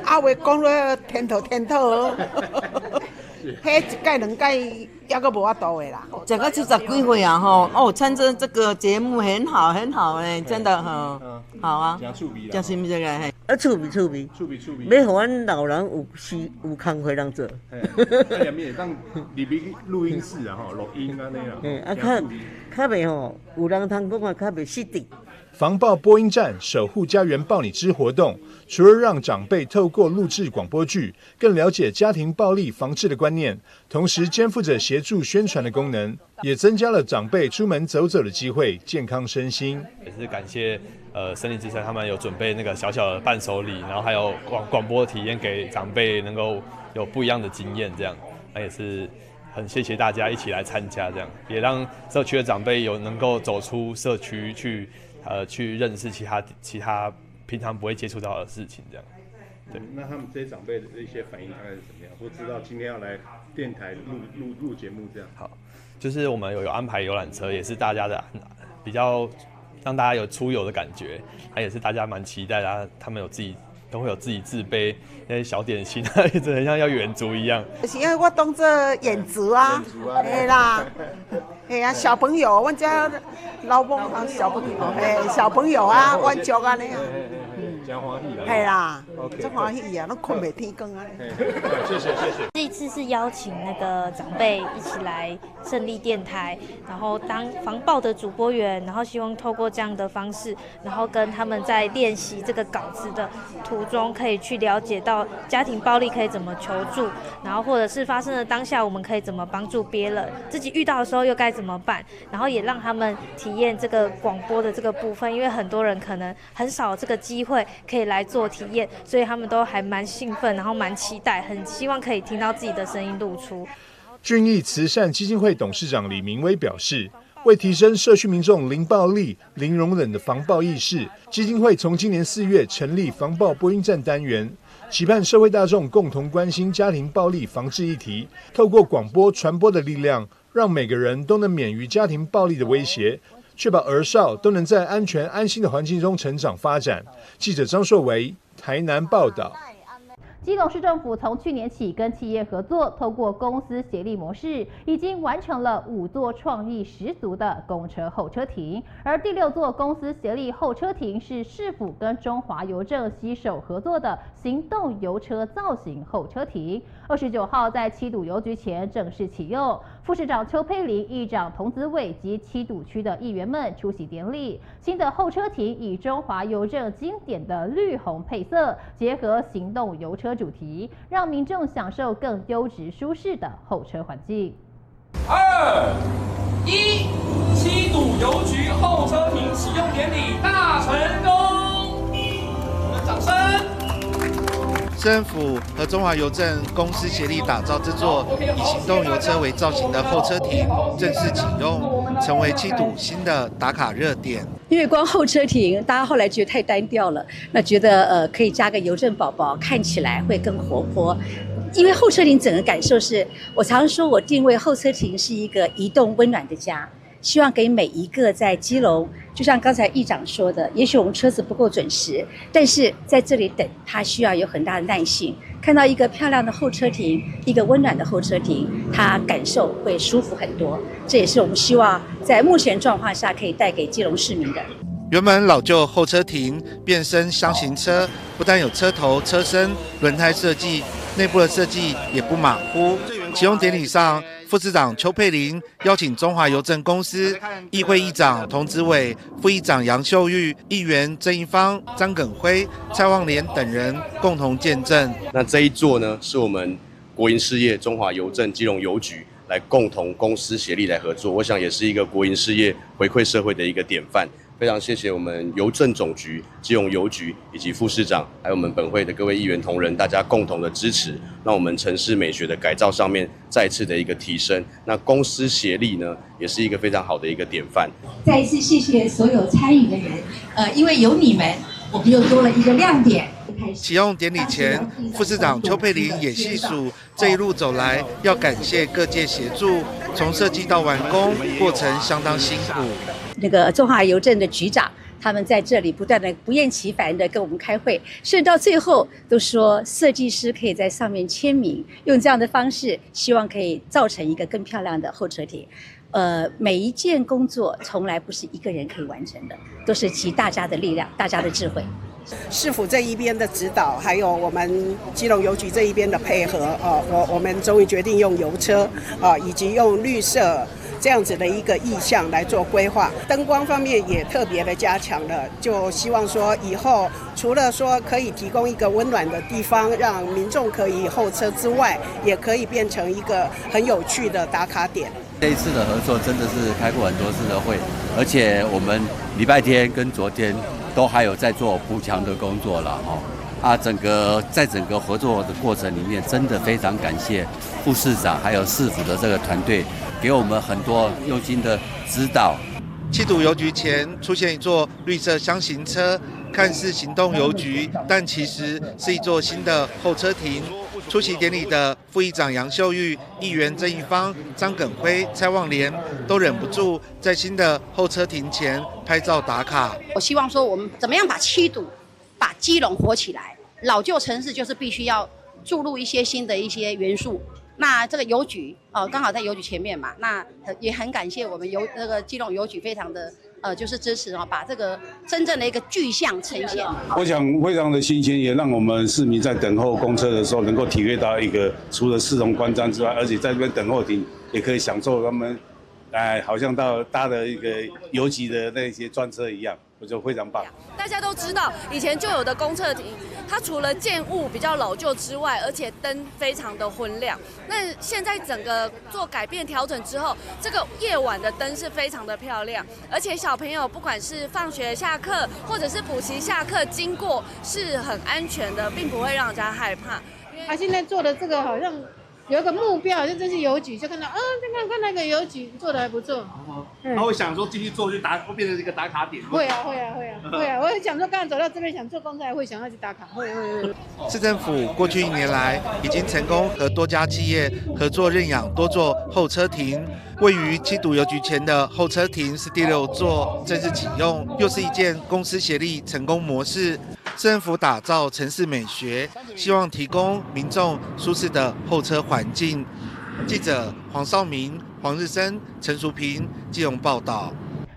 啊话讲了天头天头。彼一届两届犹阁无法度的啦。讲到70几岁啊吼，哦，参加这个节目很好很好哎，真的哈，好啊，真趣味啦，真是毋是个嘿？啊，趣味趣味，趣味趣味，欲予阮老人有时有工课通做。啊，连会当入去录音室啊吼，录音按呢啦。嘿，啊，较较袂吼，有人通讲啊，较袂失智。防暴播音站守护家园报你知活动，除了让长辈透过录制广播剧更了解家庭暴力防治的观念，同时肩负着协助宣传的功能，也增加了长辈出门走走的机会，健康身心。也是感谢森林之声他们有准备那个小小的伴手礼，然后还有广播体验给长辈能够有不一样的经验，这样。那也是很谢谢大家一起来参加，这样也让社区的长辈有能够走出社区去认识其他平常不会接触到的事情，这样。对。那他们这些长辈的一些反应大概是怎么样？说知道今天要来电台录节目这样。好，就是我们有安排游览车，也是大家的比较让大家有出游的感觉，还也是大家蛮期待的。他们都会有自己自备那些小点心，一直很像要远足一样。是因为我当做远足啊，嘿啦，嘿啊，小朋友，阮遮老母和小朋友，嘿，小朋友啊，阮足按呢啊。真欢喜啦！嘿啦，真欢喜啊，攏睏袂天光啊！谢谢谢谢。这一次是邀请那个长辈一起来胜利电台，然后当防暴的主播员，然后希望透过这样的方式，然后跟他们在练习这个稿子的途中，可以去了解到家庭暴力可以怎么求助，然后或者是发生的当下我们可以怎么帮助别人，自己遇到的时候又该怎么办，然后也让他们体验这个广播的这个部分，因为很多人可能很少这个机会可以来做体验，所以他们都还蛮兴奋，然后蛮期待，很希望可以听到自己的声音露出。俊逸慈善基金会董事长李明威表示，为提升社区民众零暴力、零容忍的防暴意识，基金会从今年4月成立防暴播音站单元，期盼社会大众共同关心家庭暴力防治议题，透过广播传播的力量，让每个人都能免于家庭暴力的威胁，确保儿少都能在安全安心的环境中成长发展。记者张硕维台南报道。基隆市政府从去年起跟企业合作，透过公私协力模式，已经完成了五座创意十足的公车候车亭。而第六座公私协力候车亭是市府跟中华邮政携手合作的行动邮车造型候车亭。29号在七堵邮局前正式启用，副市长邱佩玲、议长童子伟及七堵区的议员们出席典礼。新的候车亭以中华邮政经典的绿红配色，结合行动邮车主题，让民众享受更优质舒适的候车环境。二一，七堵邮局候车亭启用典礼大成功，我们掌声。市政府和中华邮政公私协力打造这座以行动邮车为造型的候车亭，正式启用，成为七堵新的打卡热点。因为光候车亭，大家后来觉得太单调了，那觉得可以加个邮政宝宝，看起来会更活泼。因为候车亭整个感受是，我常说我定位候车亭是一个移动温暖的家，希望给每一个在基隆，就像刚才议长说的，也许我们车子不够准时，但是在这里等，他需要有很大的耐性。看到一个漂亮的候车亭，一个温暖的候车亭，他感受会舒服很多。这也是我们希望在目前状况下可以带给基隆市民的。原本老旧候车亭变身箱型车，不但有车头、车身、轮胎设计，内部的设计也不马虎。启用典礼上，副市长邱佩玲邀请中华邮政公司议会议长童子伟、副议长杨秀玉、议员郑一方、张耿辉、蔡旺莲等人共同见证。那这一座呢，是我们国营事业中华邮政基隆邮局来共同公私协力来合作，我想也是一个国营事业回馈社会的一个典范。非常谢谢我们邮政总局、基隆邮局以及副市长，还有我们本会的各位议员同仁，大家共同的支持，让我们城市美学的改造上面再次的一个提升。那公私协力呢，也是一个非常好的一个典范。再一次谢谢所有参与的人，因为有你们，我们又多了一个亮点。启用典礼前，副市长邱佩玲也细数这一路走来，要感谢各界协助，从设计到完工，过程相当辛苦。那个中华邮政的局长，他们在这里不断的不厌其烦的跟我们开会，甚至到最后都说设计师可以在上面签名，用这样的方式，希望可以造成一个更漂亮的候车亭。每一件工作从来不是一个人可以完成的，都是集大家的力量、大家的智慧。市府这一边的指导，还有我们基隆邮局这一边的配合，哦，我们终于决定用邮车啊，以及用绿色这样子的一个意象来做规划。灯光方面也特别的加强了，就希望说以后除了说可以提供一个温暖的地方，让民众可以候车之外，也可以变成一个很有趣的打卡点。这一次的合作真的是开过很多次的会，而且我们礼拜天跟昨天都还有在做补强的工作了哈。啊，在整个合作的过程里面，真的非常感谢副市长还有市府的这个团队，给我们很多用心的指导。七堵邮局前出现一座绿色箱型车，看似行动邮局，但其实是一座新的候车亭。出席典礼的副议长杨秀玉、议员郑义芳、张耿辉、蔡旺莲都忍不住在新的候车亭前拍照打卡。我希望说，我们怎么样把七堵、把基隆活起来？老旧城市就是必须要注入一些新的一些元素。那这个邮局哦，刚好在邮局前面嘛，那也很感谢我们邮那个基隆邮局非常的就是支持哦，把这个真正的一个具象呈现。我想非常的新鲜，也让我们市民在等候公车的时候，能够体会到一个除了市容观瞻之外，而且在这边等候亭也可以享受他们，哎，好像到搭的一个邮局的那些专车一样。我觉得非常棒。大家都知道，以前旧有的公车亭，它除了建物比较老旧之外，而且灯非常的昏亮。那现在整个做改变调整之后，这个夜晚的灯是非常的漂亮，而且小朋友不管是放学下课，或者是补习下课经过，是很安全的，并不会让人家害怕。他现在做的这个好像有一个目标，好像这是邮局，就看到啊，看看那个邮局做的还不错。他会想说继续做，就打，会变成一个打卡点。会啊，会啊，会啊，会啊！我想说，刚刚走到这边想坐公车，还会想要去打卡，会会会。市政府过去一年来已经成功和多家企业合作认养多座候车亭，位于七堵邮局前的候车亭是第六座，正式启用，又是一件公私协力成功模式。市政府打造城市美学，希望提供民众舒适的候车环境。记者黄少明、黄日升、陈淑平，基隆报道。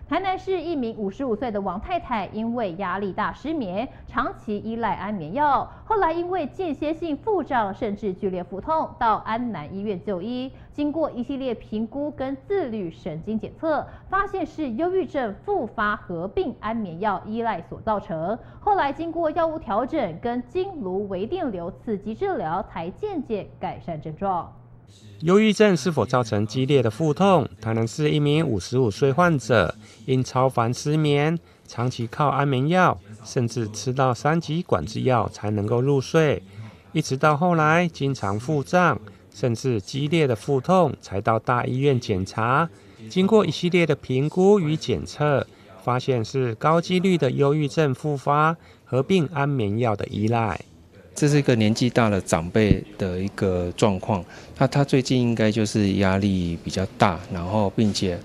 台南市一名55岁的王太太，因为压力大失眠，长期依赖安眠药，后来因为间歇性腹胀，甚至剧烈腹痛，到安南医院就医。经过一系列评估跟自律神经检测，发现是忧郁症复发合并安眠药依赖所造成。后来经过药物调整跟经颅微电流刺激治疗，才渐渐改善症状。忧郁症是否造成激烈的腹痛？台南市一名55岁患者因超繁失眠，长期靠安眠药，甚至吃到三级管制药才能够入睡，一直到后来经常腹胀，甚至激烈的腹痛，才到大医院检查。经过一系列的评估与检测，发现是高几率的忧郁症复发，合并安眠药的依赖。这是一个年纪大的长辈的一个状况，那他最近应该就是压力比较大，然后并且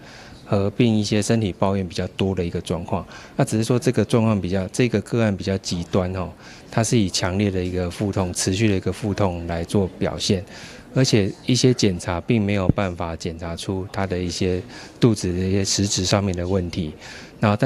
合并一些身体抱怨比较多的一个状况。那只是说这个状况比较，这个个案比较极端哦，它是以强烈的一个腹痛、持续的一个腹痛来做表现，而且一些检查并没有办法检查出他的一些肚子的一些实质上面的问题。然后，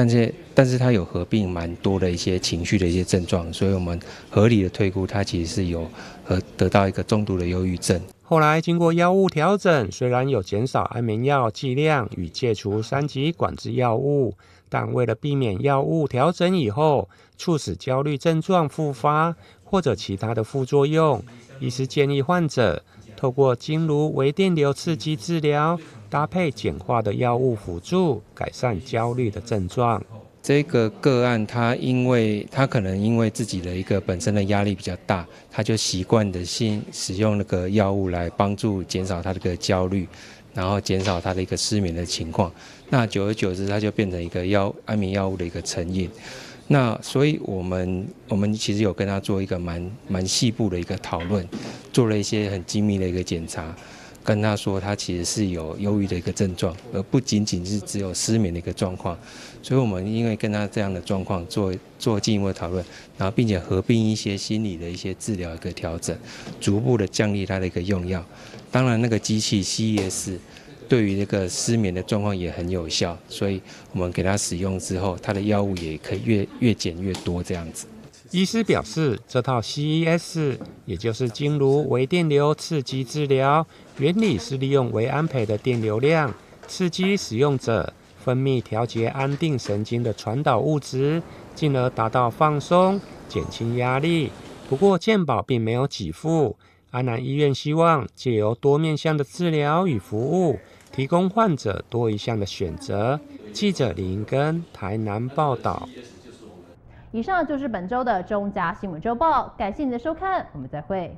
但是他有合并蛮多的一些情绪的一些症状，所以我们合理的推估，他其实是有和得到一个中度的忧郁症。后来经过药物调整，虽然有减少安眠药剂量与戒除三级管制药物，但为了避免药物调整以后促使焦虑症状复发或者其他的副作用，医师建议患者透过经颅微电流刺激治疗，搭配简化的药物辅助，改善焦虑的症状。这个个案，他可能因为自己的一个本身的压力比较大，他就习惯的性使用那个药物来帮助减少他这个焦虑，然后减少他的一个失眠的情况。那久而久之，他就变成一个安眠药物的一个成瘾。那所以我们其实有跟他做一个蛮细部的一个讨论，做了一些很精密的一个检查。跟他说，他其实是有忧郁的一个症状，而不仅仅是只有失眠的一个状况。所以，我们因为跟他这样的状况做做进一步的讨论，然后并且合并一些心理的一些治疗一个调整，逐步的降低他的一个用药。当然，那个机器 CES 对于那个失眠的状况也很有效，所以我们给他使用之后，他的药物也可以越减越多这样子。医师表示，这套 CES 也就是经颅微电流刺激治疗，原理是利用微安培的电流量，刺激使用者分泌调节安定神经的传导物质，进而达到放松、减轻压力。不过，健保并没有给付。安南医院希望借由多面向的治疗与服务，提供患者多一项的选择。记者林根台南报道。以上就是本周的中嘉新闻周报，感谢您的收看，我們再會。